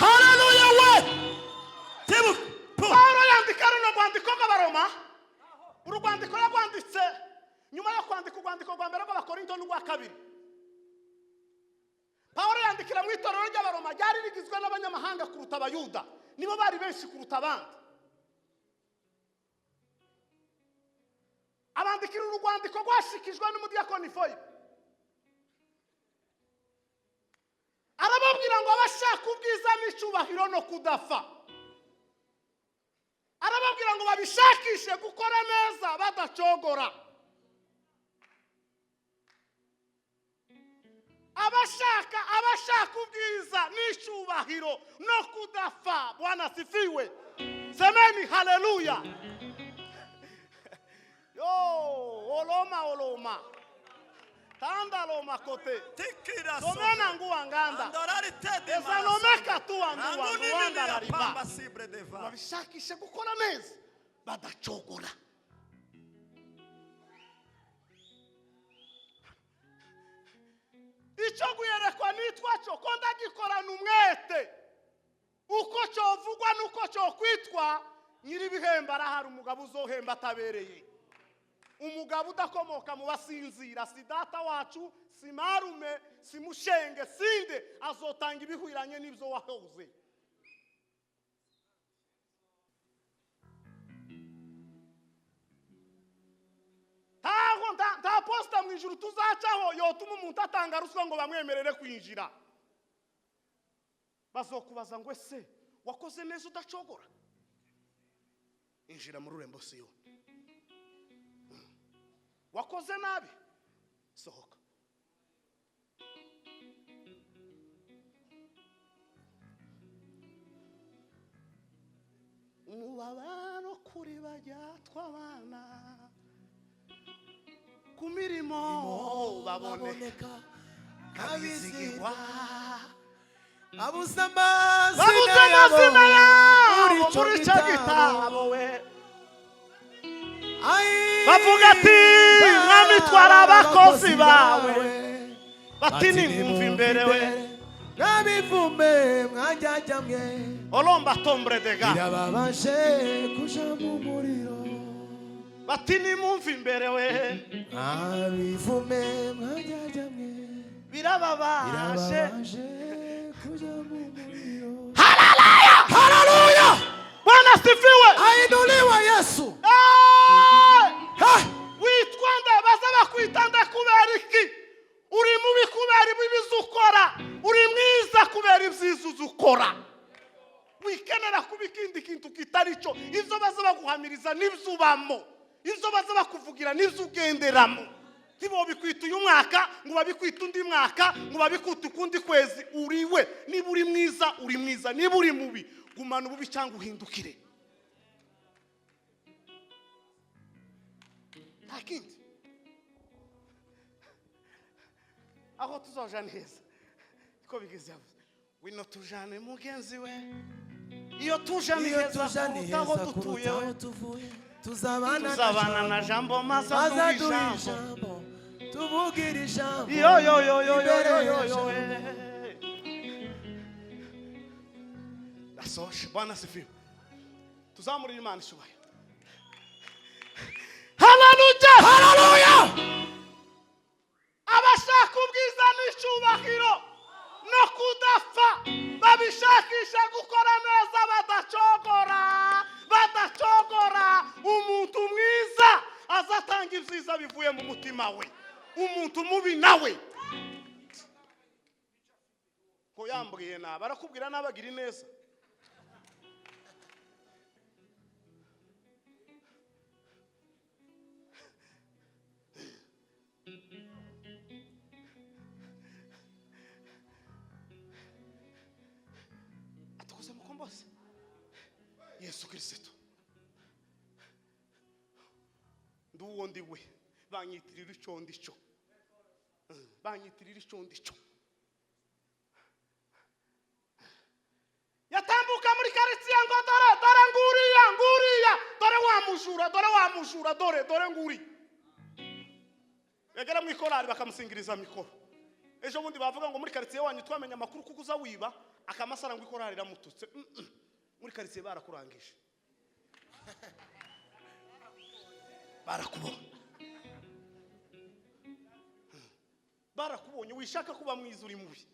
Haleluya we. Paulo yandika runo rwandiko rw'Abaroma. Urwandiko yarwanditse nyuma yo kwandika urwandiko rwa mbere rw'Abakorinto n'urwa kabiri. Paulo yandikira mu itorero ry'Abaroma ryari rigizwe n'abanyamahanga kuruta Abayuda, nibo bari benshi kuruta abandi. Abandikira urwandiko rwashikijwe n'umudiyakoni Foyibe, arababwira ngo abashaka ubwiza n'icyubahiro no kudafa, arababwira ngo babishakishe gukora neza badacogora. Abashaka ubwiza n'icyubahiro no kudafa. Bwana sifiwe. Semeni haleluya. Yo, oloma oloma. Tanda loma kote. Somena nguwa nganda. Ezanomeka tuwa nguwa nganda lariba. Babishakishe gukora neza badacogora. Icyo guyerekwa nitwa cyo ko ndagikorana umwete uko cyovugwa nuko cyokwitwa nyir'ibihembo arahari umugabo uzohemba atabereye umugabo udakomoka mu basinzira si data wacu si marume si mushenge sinde azotanga ibihwiranye n'ibyo wahoze. Nta posta mu ijuru tuzacaho yotuma umuntu atanga ruswa ngo bamwemerere kwinjira. Bazokubaza ngo ese wakoze neza udacogora? Injira mu rurembo Siyoni. Wakoze nabi? Sohoka. Umubabaro kuri bajya twabana ku mirimo baboneka kabizigirwa abuze amazina yabo muri icyo gitabo we bavuga ati mwami twari abakozi bawe bati nimwumva imbere we mwabivume mwajyajya mwe olomba tombre dega birababashe kuja mu muriro bati nimwumva imbere we mwabivume mwajyajya mwe birababaje kuja mu muriro. Haleluya, haleluya. Bwana sifiwe. Ainuliwe Yesu. Witwa nde? Baza bakwita nde kubera iki? Uri mubi kubera ibibi ukora, uri mwiza kubera ibyiza ukora. Wikenera kuba ikindi kintu kitari cyo. Ibyo baza baguhamiriza nibyo ubamo, ibyo baza bakuvugira nibyo ugenderamo. Ntibo bikwita uyu mwaka ngo babikwita undi mwaka ngo babikwita ukundi kwezi. Uriwe niba uri mwiza uri mwiza, niba uri mubi gumana ububi cyangwa uhindukire. Nta kindi. Aho tuzoja neza niko bigeze yavuze wino tujane mugenzi we iyo tujane heza kuruta aho dutuye we tuzabana na jambo maze aduha ijambo tuvugira ijambo yo yo yo yo yo yo yo. Dasoshe. Bwana sifiwe. Tuzamurira Imana ishubaye. Haleluya, haleluya. Abashaka ubwiza n'icyubahiro no kudafa babishakisha gukora neza badacogora, badacogora. Umuntu mwiza azatanga ibyiza bivuye mu mutima we, umuntu mubi nawe ko yambwiye nabi arakubwira nabagira neza. Atukuze mukombozi Yesu Kristo nduwo ndiwe banyitirira icyo ndico, banyitirira icyo ndico. Yatambuka muri karitsiye ngo dore dore nguriya nguriya dore wa mujura dore wa mujura dore dore nguri. Yagera mu ikorari bakamusingiriza mikoro. Ejo bundi bavuga ngo muri karitsiye wanyu twamenye amakuru kuko uza wiba akamasara ngo ikorari iramututse. Muri karitsiye barakurangije, barakubonye, barakubonye. Wishaka kuba mwiza uri mubi,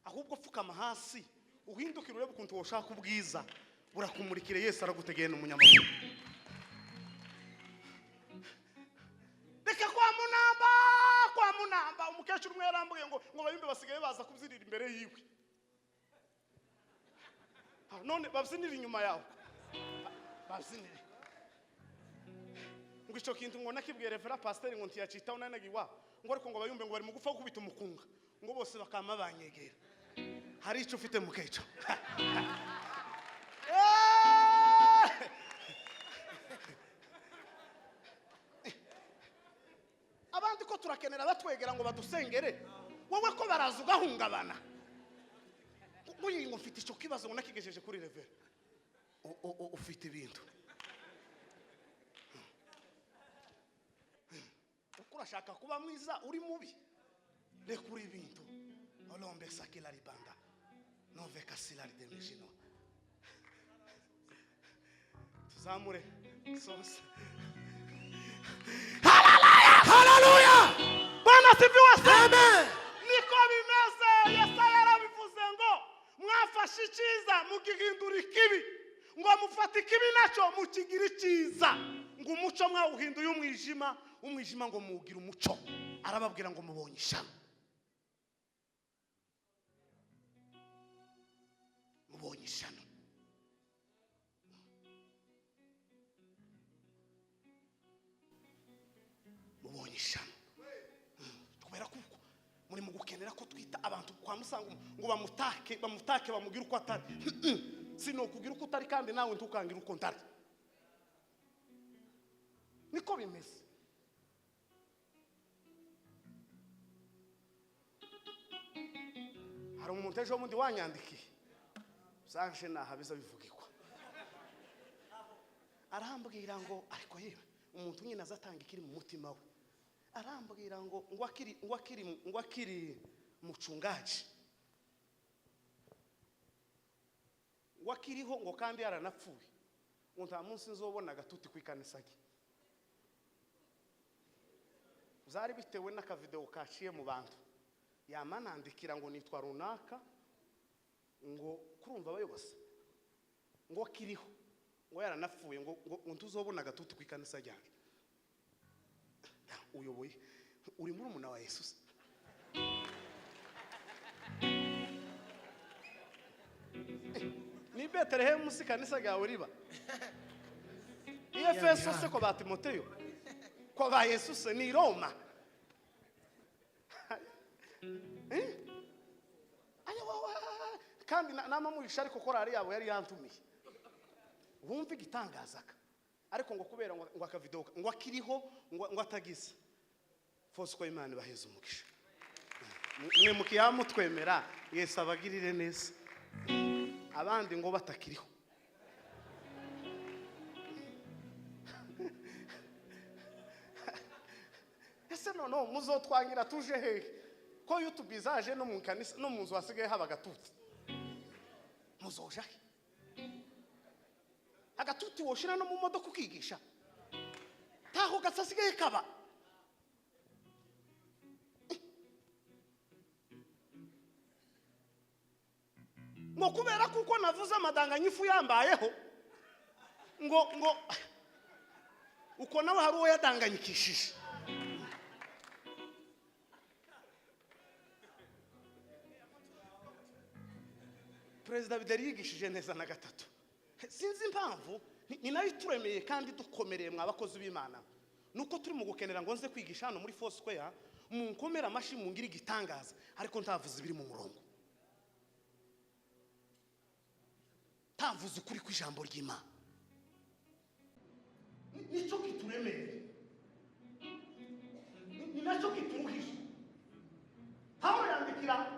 ahubwo pfukama hasi uhindukire urebe ukuntu woshaka ubwiza burakumurikire. Yesu aragutegeye n'umunyamaguru. Reka kwa munamba, kwa munamba. Umukecuru umwe yarambuye ngo bayumbe basigaye baza kubyinira imbere yiwe. None babyinira inyuma yawe, babyinire. Ngo ico kintu ngo nakibwiye Reverend Pasteur ngo ntiyacitaho nanagiwa ngo ariko ngo bayumbe ngo bari mu gupfa gukubita umukunga ngo bose bakama banyegera. Hari ico ufite mukeco. Abandi ko turakenera batwegera ngo badusengere, wowe ko baraza ugahungabana. Nguyi ngo mfite ico kibazo ngo nakigejeje kuri Reverend. Ufite ibintu. Urashaka kuba mwiza uri mubi, rekura ibintu. Olombe sakila ribanda nove kasila ridemejino. Tuzamure sose. Haleluya, haleluya. Bwana sifiwe sana. Amen. Niko bimeze. Yesaya yarabivuze ngo mwafashe icyiza mugihindura ikibi, ngo mufate ikibi nacyo mukigira icyiza, ngo umuco mwawuhinduye umwijima, umwijima ngo muwugire umuco. Arababwira ngo mubonye ishyano, mubonye ishyano. Mubonye ishyano. Kubera kuko muri mu gukenera ko twita abantu kwa Musango ngo bamutake, bamutake bamugire uko atari. Sinokugira uko utari kandi nawe ntukangira uko ntari. Niko bimeze. Hari umuntu ejo bundi wanyandikiye sanje naha biza bivugikwa, arambwira ngo ariko yewe umuntu nyine azatanga ikiri mu mutima we. Arambwira ngo ngo akiri mucungaji, ngo akiriho, ngo kandi yaranapfuye, ngo nta munsi nzobona gatuti kwikanisa rye. Zari bitewe n'akavideo kaciye mu bantu. Yamanandikira ngo nitwa runaka, ngo kurumva abayobozi ngo akiriho, ngo yaranapfuye, ngo ntuzobona gatuti kwikanisa ryanjye. Uyoboye uri muri umuna wa Yesu. Ni Bethlehem si kanisa ryawe riba. Efeso se ko ba Timoteyo, ko ba Yesu se ni Roma. Kandi namamugisha ariko korari yabo yari yantumiye. Wumva igitangazaka. Ariko ngo kubera ngo akavideo ngo akiriho ngo atagize. Fosco Imana baheze umugisha. Mwe mukiyamu twemera Yesu abagirire neza. Abandi ngo batakiriho. Ese no muzotwangira tuje hehe? Ko YouTube izaje no mu kanisa no mu nzu hasigaye haba gatutsi. Muzoja he? Agatuti woshira no mu modoka ukigisha. Taho gasasigaye kaba. Ngo kubera kuko navuze amadanganyifu yambayeho ngo uko nawe hari uwo yadanganyikishije. Perezida Bideri yigishije neza na gatatu. Sinzi impamvu ni nayo turemeye kandi dukomereye mwa bakozi b'Imana. Nuko turi mu gukenera ngo nze kwigisha hano muri Foursquare, munkomera amashi mungira igitangaza, ariko ntavuze ibiri mu murongo. Ntavuze ukuri kw'ijambo ry'Imana. Nicyo kituremeye. Ni nacyo kituruhije. Pawulo yandikira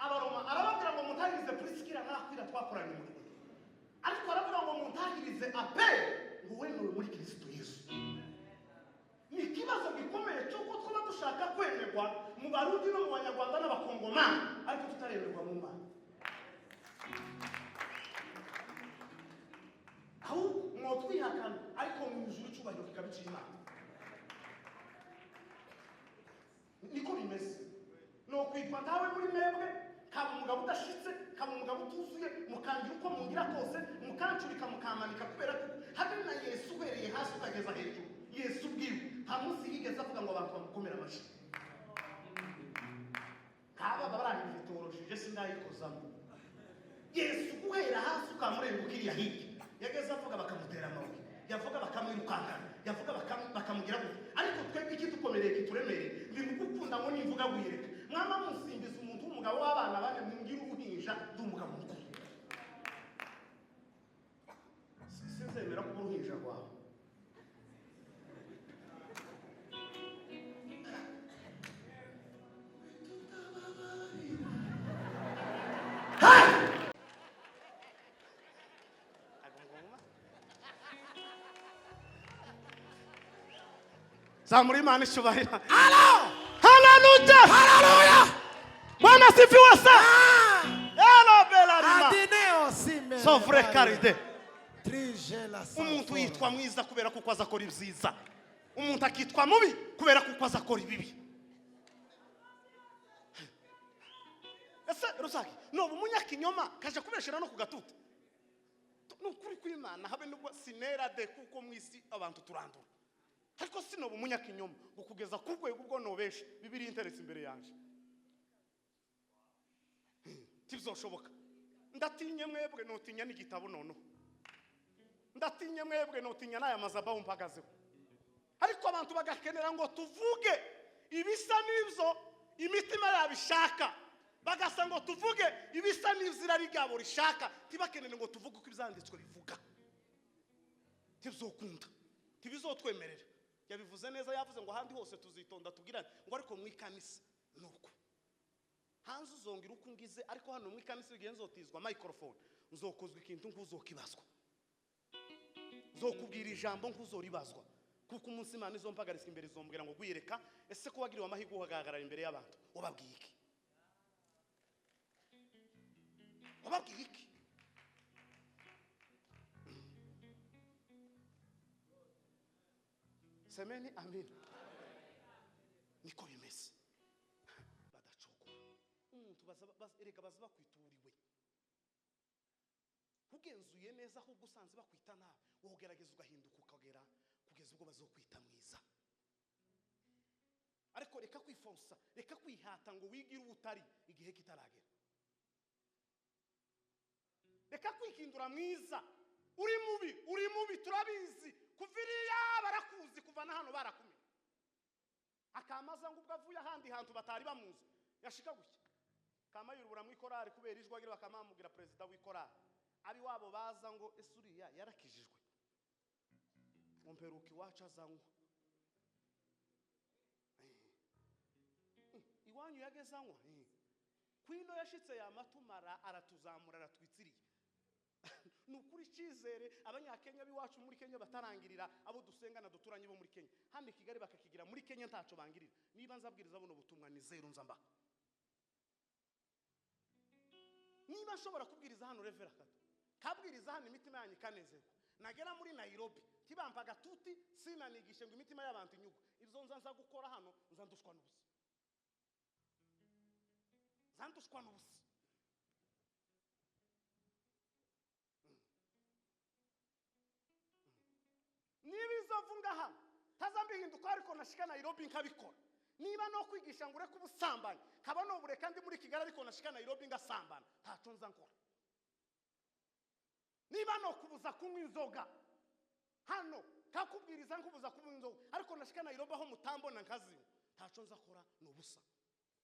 Abaroma arababwira ngo muntahirize Priskila na Akwila twakoranye umurimo. Ariko aravuga ngo muntahirize Apele ngo wemewe muri Kristo Yesu. Ni ikibazo gikomeye cy'uko twaba dushaka kwemerwa mu Barundi no mu Banyarwanda n'Abakongomani, ariko tutaremerwa mu Mana. Aho mwotwihakana ariko mu ijuru icyubahiro kikaba icy'Imana. Niko bimeze. No kwitwa ntawe muri mwebwe, kaba umugabo udashitse, kaba umugabo utuzuye, mukangira uko mungira kose, mukancurika mukamanika kubera ko habe na Yesu uhereye hasi ukageza hejuru. Yesu ubwiwe nta munsi yigeze avuga ngo abantu bamukomera amashyi. Kaba barangije sindayikozamo. Yesu guhera hasi ukamurenga ukiriya hirya, yageze avuga bakamutera amabuye, yavuga bakamwirukankana, yavuga kituremereye ndi gukunda ngo nimvuga guhireka mwama musimbiza umuntu w'umugabo w'abana bane mungira uruhinja ndi umugabo mukuru sinzemera kuba uruhinja rwawe Zamura Imana icyubahiro. Haleluya! Haleluya! Bwana asifiwe sana. Elo belarima. Adineo sime. Sovre karide. Trigela Umuntu yitwa mwiza kubera kuko azakora ibyiza. Umuntu akitwa mubi kubera kuko azakora ibibi. Ese Rusaki, no umunyakinyoma kaje kubeshera no kugatuta. Nukuri kw'Imana habe nubwo sinera de kuko mwisi abantu turandura. Ariko sinoba umunyakinyoma ngo kugeza ku rwego ubwo nobesha bibiri interetse imbere yanje tibizoshoboka. Ndatinye mwebwe notinya n'igitabo nono, ndatinye mwebwe notinya n'aya mazabaho mpagazeho. Ariko abantu bagakenera ngo tuvuge ibisa n'ibyo imitima yabo ishaka, bagasa ngo tuvuge ibisa n'ibyo irari ryabo rishaka, tibakenere ngo tuvuge uko ibyanditswe bivuga. Tibizokunda, tibizotwemerera. Yabivuze neza, yavuze ngo ahandi hose tuzitonda tubwirane ngo ariko mu ikanisa nuko hanze uzongira uko ngize, ariko hano mu ikanisa igihe nzotizwa microphone nzokozwa ikintu nk'uzokibazwa, nzokubwira ijambo nk'uzoribazwa, kuko umunsi Imana izompagaritse imbere izombwira ngo gwiyereka. Ese ko wagiriwe amahirwe uhagarara imbere y'abantu wababwiye iki? Wababwiye iki? Semeni amin. Niko bimeze. Badacokora. Umuntu erega baza bakwituriwe. Ugenzuye neza ahubwo usanze bakwita nabi, wogerageza ugahinduka ukagera kugeza ubwo bazokwita mwiza. Ariko reka kwifonsa, reka kwihata ngo wigire ubutari igihe kitaragera. Reka kwihindura mwiza. Uri mubi turabizi. Kuviriya barakuzi kuva na hano barakumenya. Akamaza ngo ubwo avuye ahandi hantu batari bamuzi yashika gutya kamayurubura mu ikorari kubera ijwi agira bakamamubwira president w'ikorari abi wabo baza ngo esuriya yarakijijwe umperuka iwacu azanywa iwanyu yagezanywa kwino yashitse yamatumara aratuzamura aratwitsiriye. Nukuri cyizere abanyakenya biwacu muri Kenya batarangirira abo dusengana duturanye bo muri Kenya hano i Kigali bakakigira muri Kenya ntaco bangirira. Niba nzabwiriza buno butumwa ni zero nzamba. Niba nshobora kubwiriza hano revera kato kabwiriza hano imitima yanyu ikanezerwa, nagera muri Nairobi tibampa gatuti sinanigishe ngo imitima y'abantu inyugwe, ibyo nza nza gukora hano nza ndushwa n'ubusa, nza ndushwa n'ubusa. Niba izovunga hano tazambihinduka ariko nashika Nairobi nkabikora. Niba no kwigisha ngo ureke ubusambanyi kaba no bureka ndi muri Kigali ariko nashika Nairobi ngasambana ntaco nza nkora. Niba no kubuza kunywa inzoga hano kakubwiriza nkubuza kunywa inzoga ariko nashika Nairobi aho mutambona nkazinywa ntaco nza kora, ni ubusa.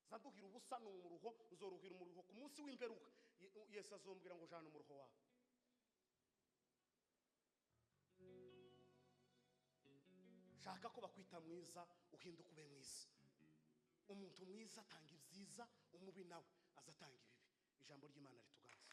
Nzaduhira ubusa ni umuruho, nzoruhira umuruho ku munsi w'imperuka. Yesu azombwira ngo jana umuruho wawe. Shaka ko bakwita mwiza uhinduka ube mwiza. Umuntu mwiza atanga ibyiza, umubi nawe azatanga ibibi. Ijambo ry'Imana rituganza.